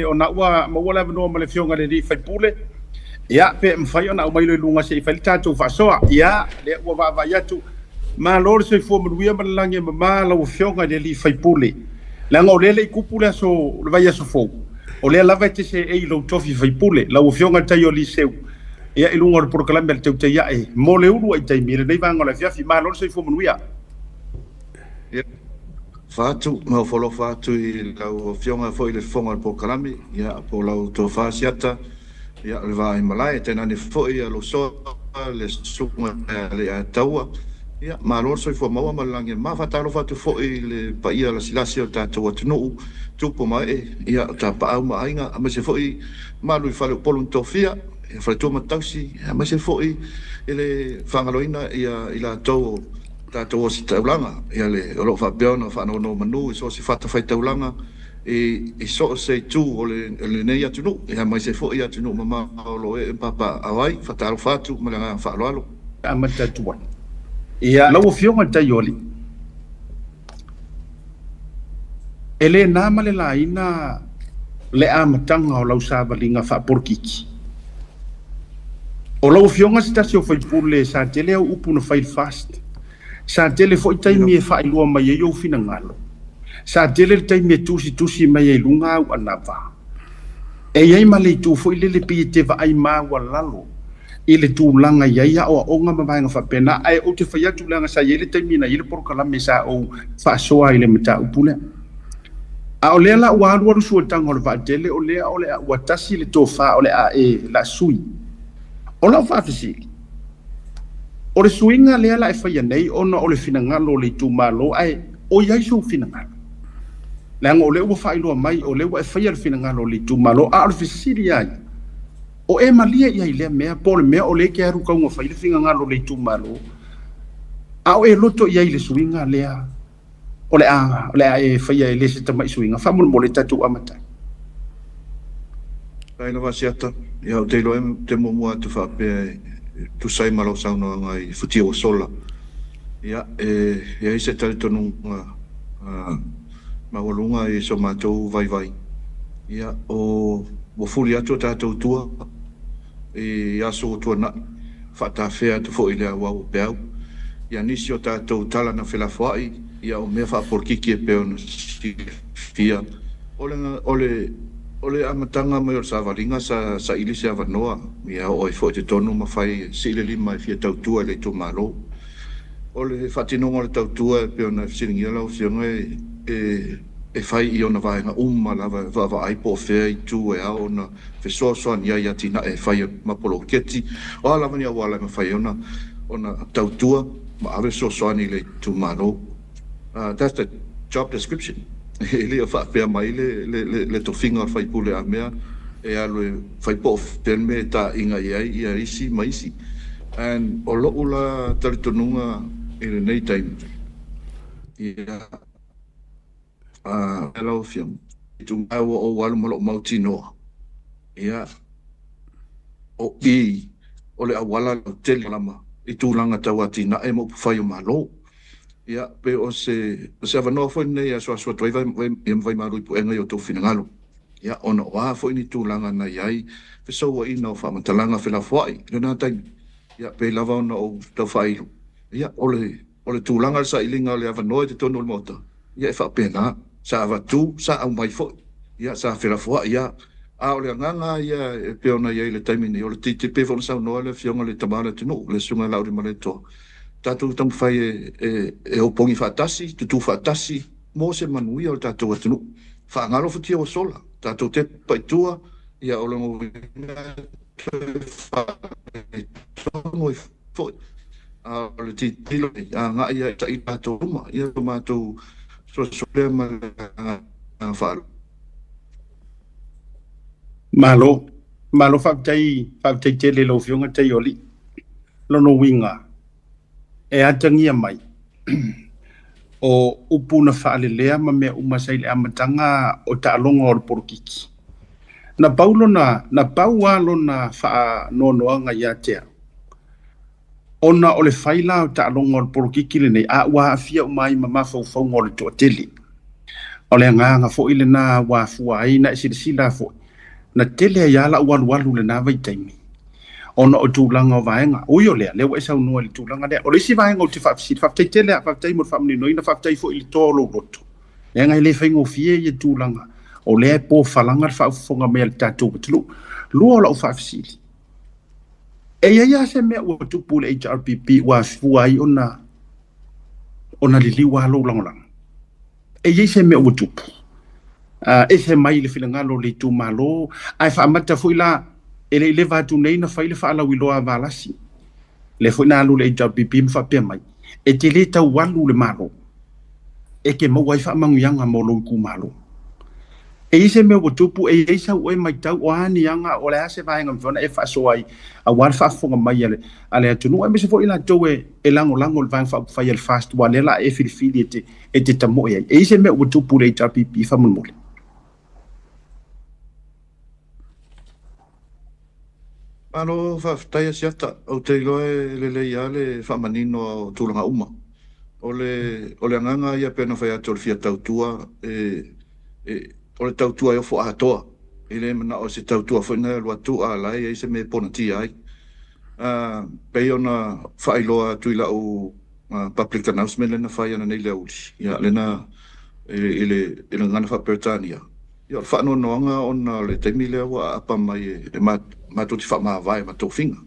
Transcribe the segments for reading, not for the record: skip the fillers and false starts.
Ona ua maua le avanoa ma le Afioga i le alii faipule, ia, pe mafai ona aumai loa i luga se i fai le tatou faasoa. Ia, lea ua vaavaai atu, malo le soifua manuia ma le lagi e mama lau Afioga i le alii faipule. Leaga o lea e le i tupu le aso, le vaiaso fou, o lea lava e te seei i lou tofi faipule, lau Afioga i le Tai o Liseu, ia, i luga o le polokalame a le Tautai Ae mo le uluai taimi i lenei vaega o le afiafi. Malo le soifua manuia. Ia, fa atu ma ofo atu i lau Afioga foi i le fofoga o le polokalame, ia, po o lau tofa Asiata, ia, o le vaai malae, tainane foi ia lou soa le susuga ia Leiataua. Ia, malo le soifua maua ma le lagi e mama. Faatalofa atu foi i le paia lasilasi o le tatou atunuu, tupu ma ee, ia, o tapaau ma aiga, aemaise foi malu i fale o Upolu na tofia, ia, faletua ma tausi, aemaise foi i le faagaloina ia i latou o tatou ositaulaga, ia le o lo o faapea ona faanonomanu i so o se fatafaitaulaga i so o se itu o lenei atunuu, ia, aemaise foi atunuu mamao o lo o ee ma papaaao ai. Faatalofa atu ma le agaga faaaloalo. Amata atu ai. Ia, lau Afioga i le Taioli, e le na ma le laina le amataga o lau savaliga faapolokiki. O lau Afioga se tasi o faipule sa tele au upu na fai i le FAST. Sa tele foi taimi e faailoa mai ai ou finagalo. Sa tele le taimi e tusitusi mai ai i luga au anava. E i ai ma le itu foi lele pei e te vaai maualalo i le tulaga i ai aoaoga ma vaega faapena, ae ou te fai atu leaga sa i ai le taimi na i ai le polokalame sa ou faasoa i le mataupu lea. A o lea la ua alualu suataga o le vaatele, o lea o le a ua tasi le tofa o le a e la sui. O lau faafesili, o le suiga lea la e faia nei ona o le finagalo o le itumalo, ae o i ai sou finagalo? Leaga o lea ua faailoa mai o lea ua e faia le finagalo o le itumalo, a o le fesili ai, o e malie i ai lea mea, po o le mea o lea e te alu tau fai le finagalo o le itumalo, a o e loto i ai le suiga lea o le a e faia e le se tamai suiga? Faamolemole tatou amatai. Ai lava Asiata, ia, ou te iloa e te muamua atu faapea e tusa ai ma lau saunoaga i futia ua sola. Ia, e i ai se talitonuga maualuga i so matou vaivai. Ia, o ua fuli atu o tatou tua i aso ua tuanai, faatafea atu foi i le auau o peau. Ia, nisi o tatou tala na felafoai, ia, o mea faapolikiki e pei ona silafia. O le amataga mai o le savaliga sa saili se avanoa, ia oo ai foi i totonu ma fai sii le lima e fia tautua i le itumalo. O le faatinoga o le tautua e pei ona fesiligia lau Afioga e fai i ona vaega uma lava e vaavaai po o fea itu e ao ona fesoasoani ai i atinae e fai ma poloketi, o a lava ni auala e mafai ai ona tautua ma ave fesoasoani i le itumalo. That's the job description. E le o faapea mai le tofiga o le faipule a mea e alu e fai po o fea le mea e taaiga i ai ia isi ma isi. And o lou la talitonuga i lenei taimi, ia, lau Afioga, ua ou alu ma lou mautinoa, ia, o i o le auala lautele lama i tulaga tau atinae ma upufai o Malo. Ia, pe o se avanoa foi lenei e asuasu atu ai ia ma vaimalu i puega i o outou finagalo. Ia, ona o a foi ni tulaga na i ai fesouaina o faamatalaga felafoai i lena taimi. Ia, pei lava ona ou tau faailo. Ia, o le tulaga o le sailiga o le avanoa i totonu o le Maota, ia, e faapena, sa avatu, sa aumai foi. Ia, sa felafoai lava. A o le agaga ia e pei ona i ai i le taimi nei, o le TTP foi na saunoa le Afioga i le Tama o le atunuu, le Susuga ia Laauliamaletoa, tatou taumafai e opogi faatasi, tutu faatasi mo se manuia o le tatou atunuu. Faagalo futia ua sola, tatou tepa i tua, ia, o lona uiga toe faaletonu ai foi. A o le tilotilo agai ia i tatou luma, ia, o matou fesoasoani lea ma le agaga faaaloalo. Malo, malo, faafetai, faafetai tele i lau Afioga Taioli. Lona uiga, e atagia mai o upu na faalelea ma mea uma sa i le amataga o taaloga o le polokiki. Na pau lona, na pau lava lona faanoanoaga ia te au, ona o le fai la o taaloga o le polokiki lenei, a ua aafia uma ai ma mafaufauga o le toatele. O le agaga foi lena ua afua ai na e silasila foi, na tele ai lava la'u alualu i lena vaitaimi ona o tulaga o vaega. Ui o lea, lea ua e saunoa i le tulaga lea. O le isi vaega ou te faafesili, faafetai tele lava, faafetai mo le faamaninoina, faafetai foi i le toa o lou loto, leaga e le faigofie ia tulaga o lea e pofalaga le faafofoga mai a le tatou atunuu. Lua o lau faafesili, e i ai lava se mea ua tupu i le HRPP ua afua ai ona ona liliu lava lou lagolago? E i ai se mea ua tupu? Ese mai le finagalo o le itumalo, ae faamata foi la, e le i leva atu nei na fai le faalauiloa a Valasi, lea foi na alu le HRPP ma faapea mai, e te le tau alu le Malo e te maua ai faamanuiaga mo lou itumalo. E i ai se mea ua tupu, e i ai sau oe matau, o a ni aga, o le a se vaega mafai ona e faasoa ai aua le faafofoga mai a le atunuu, aemaise foi i latou e lagolago i le Vaega Faaupufai a le FAST, aua o lea o le a e filifili e te tamoe ai. E i ai se mea ua tupu i le HRPP faamolemole? Malo faafetai Asiata, ou te iloa e lelei lava le faamanino o tulaga uma. O le o le agaga ia pei ona fai atu o le fia tautua e o le tautua e ofo atoa. E le manao se tautua foi na e alu atu a la e i ai se mea e ponatia ai. Pei ona faailoa atu i lau public announcement lea na fai ananei i le aoauli, ia lena i le gagana faa-Peretania. Ia, o le faanoanoaga ona o le taimi lea ua aapa mai e matou te faamavae ma tofiga.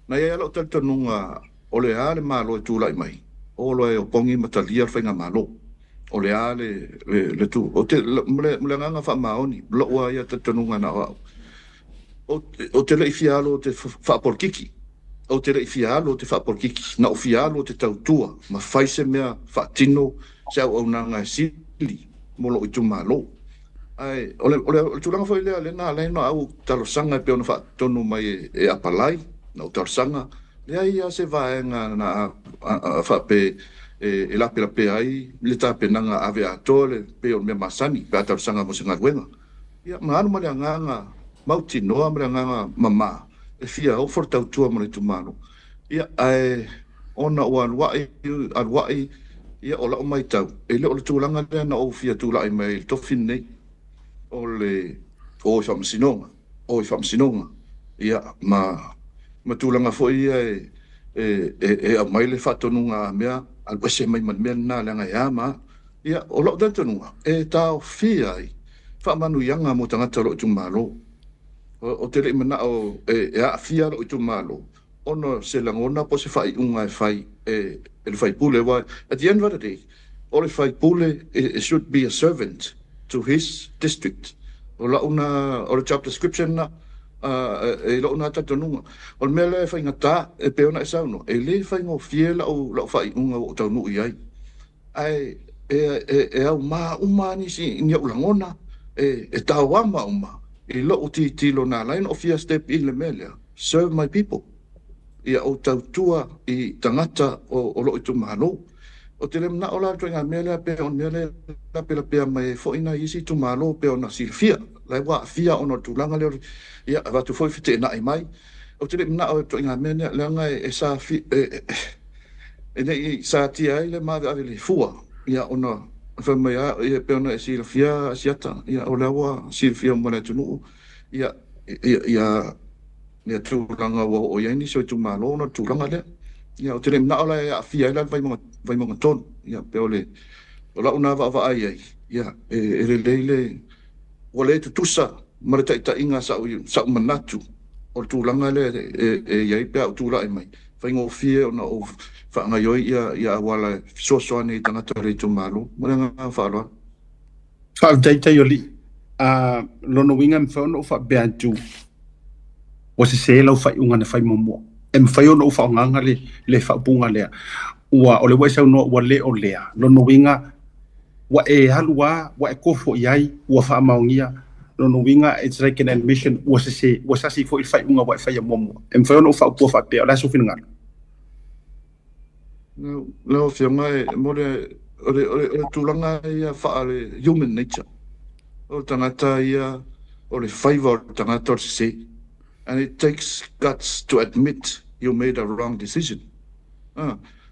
Na i ai lava lou talitonuga o le a le Malo e tulai mai, o loa e opogi ma talia le faigamalo. O le a le tu. O te, ma le agaga faamaoni, lou lava ia talitonuga na o au. Ou te le i fia alu ou te faapolokiki. Ou te le i fia alu ou te faapolokiki. Na ou fia alu ou te tautua ma fai se mea faatino se auaunaga e sili mo lou itumalo. Ae o le tulaga foi lea, lea na ala ai ona au talosaga e pei ona faatonu mai e apalai, na ou talosaga, leai lava se vaega na faapea e lapelapea ai le tapenaga ave atoa le pei o le mea masani pe a talosaga mo se galuega. Ia, ma alu ma le agaga mautinoa ma le agaga mama e fia ofo le tautua mo le itumalo. Ia, ae ona ua aluai, aluai, ia o lau matau, e le o le tulaga lea na ou fia tulai mai i le tofi lenei, o le o i faamasinoga, o i faamasinoga, ia, ma tulaga foi ia e aumai le faatonuga a mea, alu ese mai ma le mea lena, leaga e a ma a. Ia, o lau talitonuga, e taofia ai faamanuiaga mo tagata o lou itumalo. Ou te le i manao e aafia lou itumalo ona o se lagona po o se faaiuga e fai e le faipule. Aua at the end of the day, o le faipule, it should be a servant to his district. O lau na, o le job description na, e lou na talitonuga. O le mea lea e faigata, e pei ona e saunoa, e le faigofie lau faaiuga ua ou taunuu i ai. Ae e aumā uma nisi ni ou lagona, e tauama uma i lou tilotilo na ala ai ona ou fia step in le mea lea, serve my people. Ia ou tautua i tagata o lou itumalo. Ou te le manao la le ituaiga mea lea pei o le mea lea e lapelapea mai ai foi nai isi itumalo pei ona silafia. La ua aafia ona o le tulaga lea, ia avatu foi feteenai mai. Ou te le manao i le ituaiga mea lea, leaga e sa e ne i satia ai le maaveave le fua, ia ona fai mai a ia pei ona e silafia Asiata, ia o lea ua silafia uma e le atunuu, ia ia ia tulaga ua oo i ai nisi o itumalo ona o le tulaga lea. Ia ou te le manao la e aafia ai la le Vaimauga 3. Ia pei o le o lau na vaavaai ai, ia e lelei le ua le tutusa ma le taitaiga sa'u manatu o le tulaga lea e i ai pe a ou tulai mai, faigofie ona ou faagaoioi ia auala e fesoasoani i tagata o le itumalo. Ma le agaga faaaloalo. Faafetai Taialii. Lona uiga e mafai ona ou faapea atu ua sese lau faaiuga na fai muamua. E mafai ona ou faaaogaina le faaupuga lea. Ua o le ua e saunoa ua le o lea. Lona uiga ua e alu lava, ua e kofo i ai, ua faamaonia. Lona uiga it's like an admission ua sese, ua sasi foi le faaiuga ua e faia muamua. E mafai ona ou faaupua faapea, o le a sou finagalo? Lau Afioga, e mo le o le o le tulaga ia faale human nature. O le tagata ia, o le faiva o le tagata o le sese. And it takes guts to admit you made a wrong decision.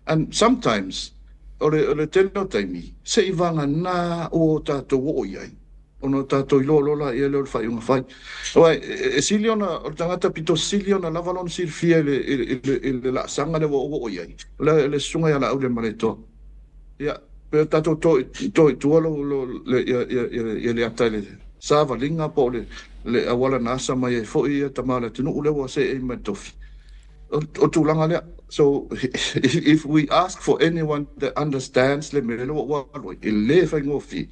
And sometimes O le tele o taimi, seivagana ua o tatou oo i ai, ona o tatou iloa loa laia lea o le faaiuga fai. Aua e sili ona, o le tagata pito sili ona lava lona silafia i le laasaga lea ua ou oo i ai, o le susuga ia Laauliamaletoa. Ia, pe o tatou to i tua ia le ata i le savaliga po o le auala na asa mai ai foi ia tama o le atunuu lea ua seei mai le tofi. O tulaga lea. So, if we ask for anyone that understands le mea lea ua ou alu ai, e le faigofie,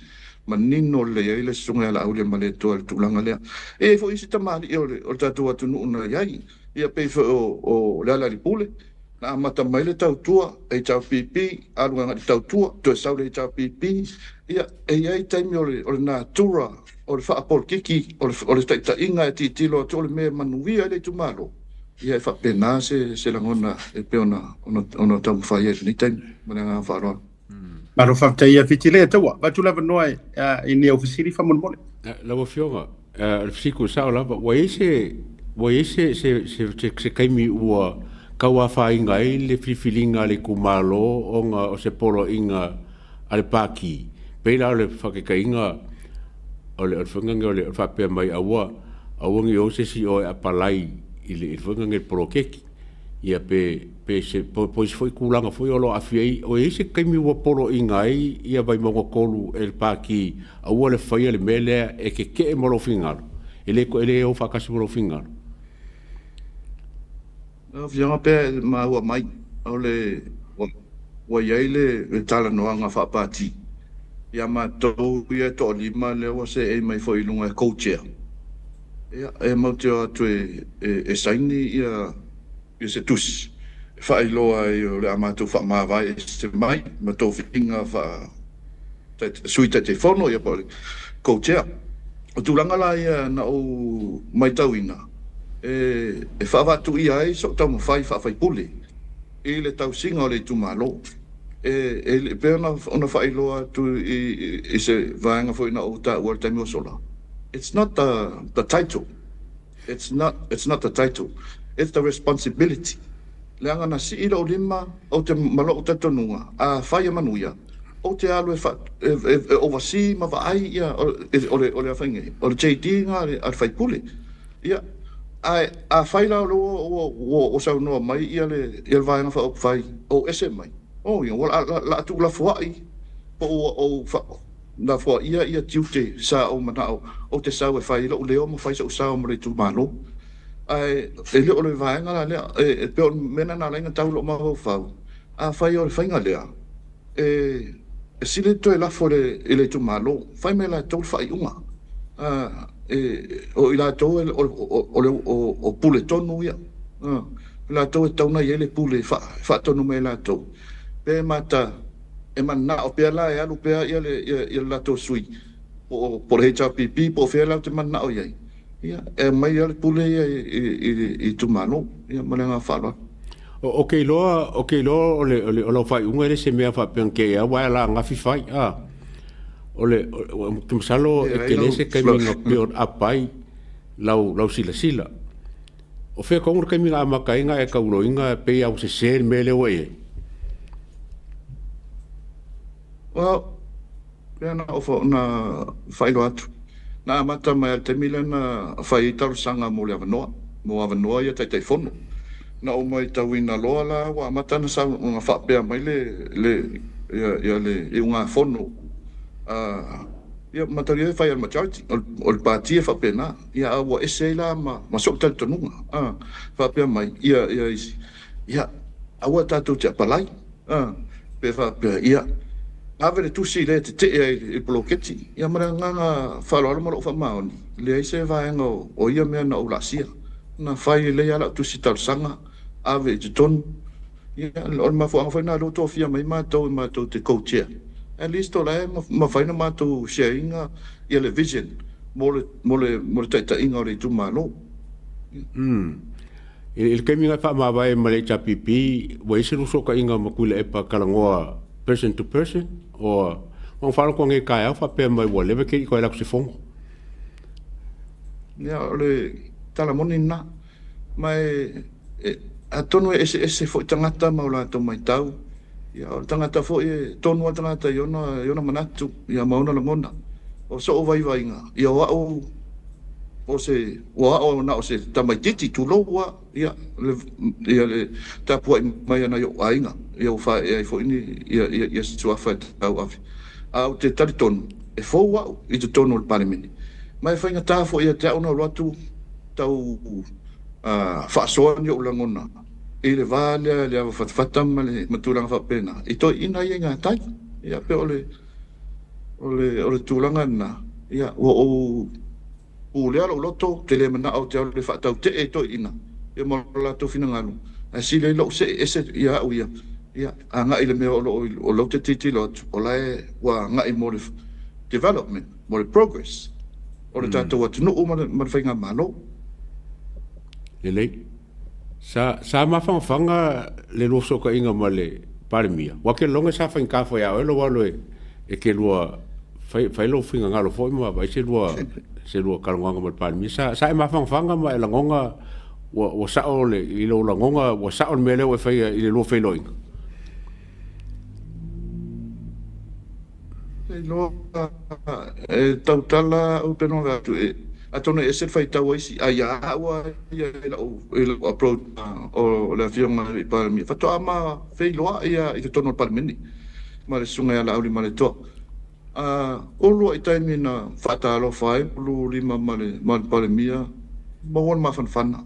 manino lelei ai le susuga ia Laauliamaletoa i le tulaga lea. E i ai foi isi tamalii o le tatou atunuu na i ai, ia pei foi o Lealailepule, na amata mai le tautua HRPP, alu agai i le tautua, toe sau le HRPP, ia e i ai taimi o le natura, o le faapolokiki, o le taitaiga e tilotilo atu o le mea e manuia ai le itumalo, ia e faapena se lagona e pei ona taumafai ai i lenei taimi. Ma le agaga faaaloalo. Malo faafetai ia Fiti le taua. Avatu le avanoa i ni au fesili faamolemole. Lau Afioga, o le fesili tuusao lava, ua i ai se ua i ai se taimi ua tauafaina ai le filifiliga a le itumalo ona o se poloaiga a le Pati, pei la o le faataitaiga o le faiga lenei o le faapea mai aua aua ne i o se isi o e apalai i le faiga lenei o le poloketi. Ia pe se po isi foi tulaga foi o lo o aafia ai, o i ai se taimi ua poloaiina ai ia Vaimauga 3 e le Pati aua le faia le mea lea e tetee ma lou finagalo, e le o faatasi ma lou finagalo? Lau Afioga pe maua mai, o le ua i ai le talanoaga faapati ia matou ia e toalima lea ua seei mai foi i luga e co-chair. Ia, e matou te o atu e saini ia se tusi e faailoa ai o le a matou faamavae ese mai ma tofiga sui Taitaifono ia po o le co-chair. O tulaga la ia na ou matauina e faavaatuia ai so'u taumafai faafaipule i le tausiga o le itumalo. E pei ona faailoa atu i se vaega foi na ou taua i le taimi ua sola. It's not the title. It's not the title. It's the responsibility. Leaga na sii lou lima ou te ma lou talitonuga, a fai e manuia, ou te alu e oversee ma vaai ia o le afaiga o le JD nga a le faipule. Ia, ae a fai la o lea ua saunoa mai ia le vaega faaupufai ou ese mai. Oh, ia, ua la tuulafoai po ua ou lafoaia ia tiute sa ou manao ou te sau e fai lou leo ma fai so'u sao mo le itumalo. Ae e le o le vaega la lea, e pei o le mea lena na ala ai ona tau lou mafaufau. A fai o le faiga lea, e sili toe lafo i le itumalo, fai mai latou le faaiuga. O i latou o pule tonu ia. Latou e tatau ona i ai le pule e faatonu mai e latou. Pe mata e manao pea la e alu pea ia le latou sui po o le HRPP po o fea latou te manao i ai. Ia, e aumai lava le pule ia i itumalo. Ia, ma le agaga faaaloalo. O ke iloa o lau faaiuga e le se mea faapea te aua e la gafi fai a o le te masalo e tele se taimi na build up ai lau silasila. O fea tonu le taimi na amata ai na e tauloina pei au sese le mea lea ua i ai? Well, pei ona faailoa atu. Na amata mai le taimi lea na fai ai talosaga mo le avanoa, mo avanoa ia Taitaifono. Na ou matauina loa la ua amata ona sau ona faapea mai le ia le iugafono. Ia matalia e fai a le majority o le pati e faapena. Ia, a ua ese ai la ma so'u talitonuga. Faapea mai ia isi. Ia, aua tatou te apalai. Pe faapea, ia, ave le tusi lea e tetee ai i le poloketi. Ia, ma le agaga faaaloalo ma lou faamaoni, leai se vaega o ia mea na ou laasia. Na fai lelei lava lau tusi talosaga, ave i totonu. Ia, o le mafuaaga foi lena o lea ua tofia mai matou e matou te co-chair. At least o la e mafai ona matou share ina ia le vision mo le taitaiga o le itumalo. I le taimi na faamavae ma le HRPP, ua i ai se fesootaiga ma Tuilaepa talanoa person to person o ona faalogo nei taeao faapea mai ua leva te i toe alu atu se fono? Ia, o le tala moni lena. Ma e atonu e eseese foi tagata ma o latou matau. Ia, o le tagata foi e tonu lava le tagata i ona manatu, ia ma ona lagona. O so'u vaivaiga, ia o a'u o se ua a'o na o se tamaitiiti, tulou a, ia le tapua'i mai a nai o'u aiga, ia ua faae'e ai foi ni ia suafa e tauave. Ae ou te talitonu e fou a'u i totonu o le Palemene, ma e faigata foi ia te a'u ona alu atu tau faasoa ni o'u lagona i le va lea i le ava fatafata ma le tulaga faapena i toeaiina ia i gatai. Ia pei o le tulaga lena, ia ua ou pulea lou loto, te le manao ou te alu e faatautee i toeaiina ia ma o latou finagalo, ae sili ai lou see ese ia au ia, ia agai i le mea o lo o te tilotilo atu, o la e ua agai mo le development, mo le progress o le tatou atunuu ma le faigamalo. Lelei. Sa mafangafaga le lua fesootaiga ma le Palemia. Ua ke loga sa faigata foi ia oe lou alo e ke lua fai lou finagalo foi ma vaai se lua talanoaga ma le Palemia. Sa e mafangafaga ma e lagoga ua sao le i lou lagoga ua sao le mea lea ua e faia i le lua feiloaiga. Iloa e tautala au pe noga atu e atonu e ese le faitau ai si ai ia au ia i lau approach o le afioga i le Palemia. Faatoa ma feiloai ia i totonu o le Palemene ma le susuga ia Laauli ma le Toa. O lua i taimi na faatalofa ai ulu lima ma le Palemia, maua le mafanafana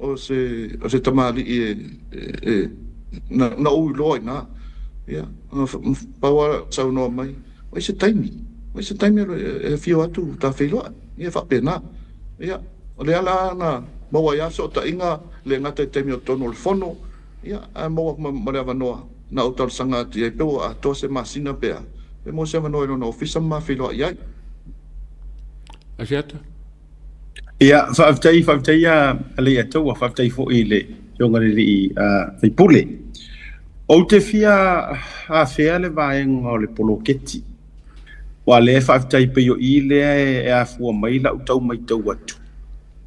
o se tamalii e na ou iloa i na. Ia, pau saunoa mai, o se taimi e fio atu ta feiloai, ia faapena. Ia, o le ala na maua ai sootaiga le gata i taimi o totonu o le fono, ia, ae maua ma le avanoa na ou talosaga atu i ai pe ua atoa se masina pe a, pe maua se avanoa i lona ofisa ma feiloai ai. Asiata? Ia, faafetai a le Ataua, faafetai foi i le afioga i le alii faipule. Ou te fia afea le vaega o le poloketi. Ua lea faafetai pei o i lea e afua mai lau tau mai tau atu.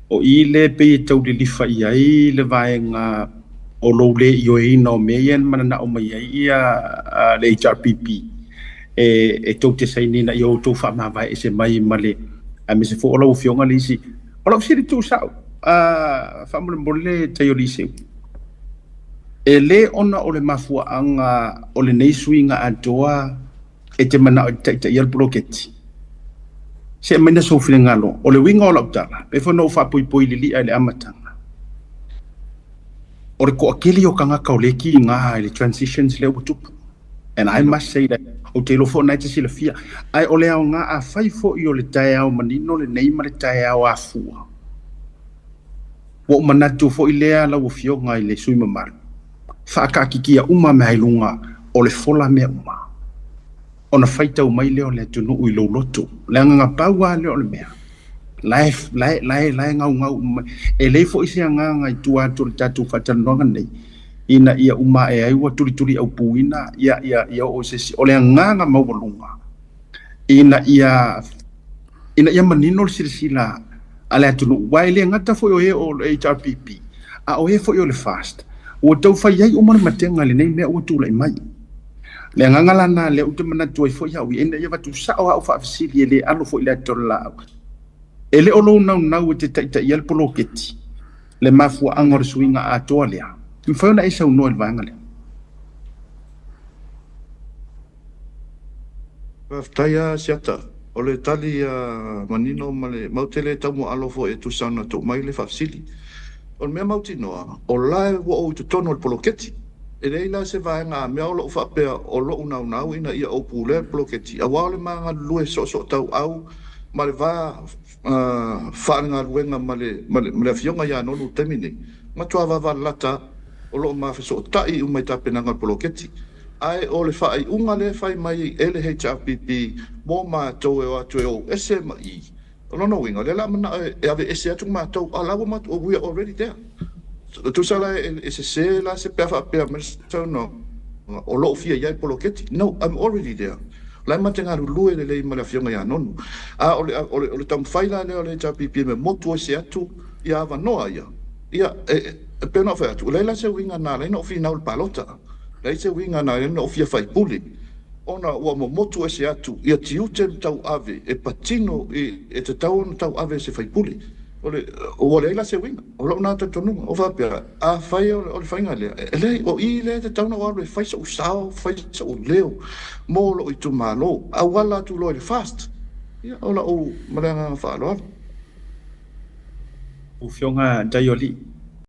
O i lea pei e tau lilifa i ai le vaega o lou le ioeina o mea ia na mananao mai ai ia le HRPP. E tou te saini ia outou faamavae ese mai ma le aemaise foi o lau afioga le isi. O lau fesili tuusao, faamolemole Taioli Seu. E le ona o le mafuaaga o lenei suiga atoa e te manao i taitaia le poloketi. Se maina sou finagalo, o le uiga o lau tala, pe foi na ou faapoipoi lilia i le amataga. O le toatele o tagata o le kiga i le transitions lea ua tupu. And I must say that ou te iloa foi na e te silafia. Ae o le aoga a fai foi o le taeao manino lenei ma le taeao afua. Ua ou manatu foi lea lau afioga i le sui mamalu. Faakaakikia uma mea i luga o le fola mea uma. Ona faitau mai lea o le atunuu i lou loto. Le agaga pau lava lea o le mea. Lae lae lae gaugau uma. E lei foi se agaga i tua atu o le tatou faatalanoaga nei. Ina ia uma e ai ua tulituli au puina ia ia ia o se o le agaga maualuga. Ina ia manino le silasila a le atunuu. Ua e le gata foi o e o le HRPP. A o e foi o le FAST. Ua tau fai ai uma le matega lenei mea ua tulai mai. Le agaga lana lea ou te manatu ai foi au ina ia vatu sao au faafesili e le alo foi le ata o le laau. E le o lou naunau e te taitaia le poloketi. Le mafuaaga o le suiga atoa lea. Mafai ona e saunoa i le vaega lea. Faafetai a Siata. O le tali manino ma le mautele tau mo foi e tusa ona tuu mai le faafesili. O le mea mautinoa, o la e ua ou i totonu o le poloketi. E leai la se vaega a mea o lou faapea o lou naunau ina ia ou pulea le poloketi. Aua o le magalulue soosoo tauau ma le va faalegaluega ma le afioga ia Nonu i le taimi nei. Matua vavalalata o loo mafesootai uma i tapenaga o le poloketi. Ae o le faaiuga lea e fai mai e le HRPP mo matou e o atu e ou ese ma i. O lona uiga, o lea la manao e ave ese atu matou, a la ua matou, we are already there. Tusa la e sese la se pea faapea mai saunoaga o lou fia i ai poloketi. No, I'm already there. La e mate galulue lelei ma le afioga ia Nonu. A o le taumafai la lea o le HRPP me motu ese atu ia avanoa ia. Ia, e pei ona ou fai atu, o leai la se uiga na ala ai ona ou finau i le palota. Leai se uiga na ala ai ona ou fia faipule, ona ua momotu ese atu ia tiute ma tauave e patino i e tatau ona tauave e se faipule. O le, ua leai la se uiga. O lou na talitonuga, o faapea, afai o le faiga lea, e leai, o i lea e tatau ona ou alu e fai so'u sao, fai so'u leo mo lo'u itumalo, auala atu loa i le FAST. Ia, o la'u ma le agaga faaaloalo. Lau Afioga Daioli.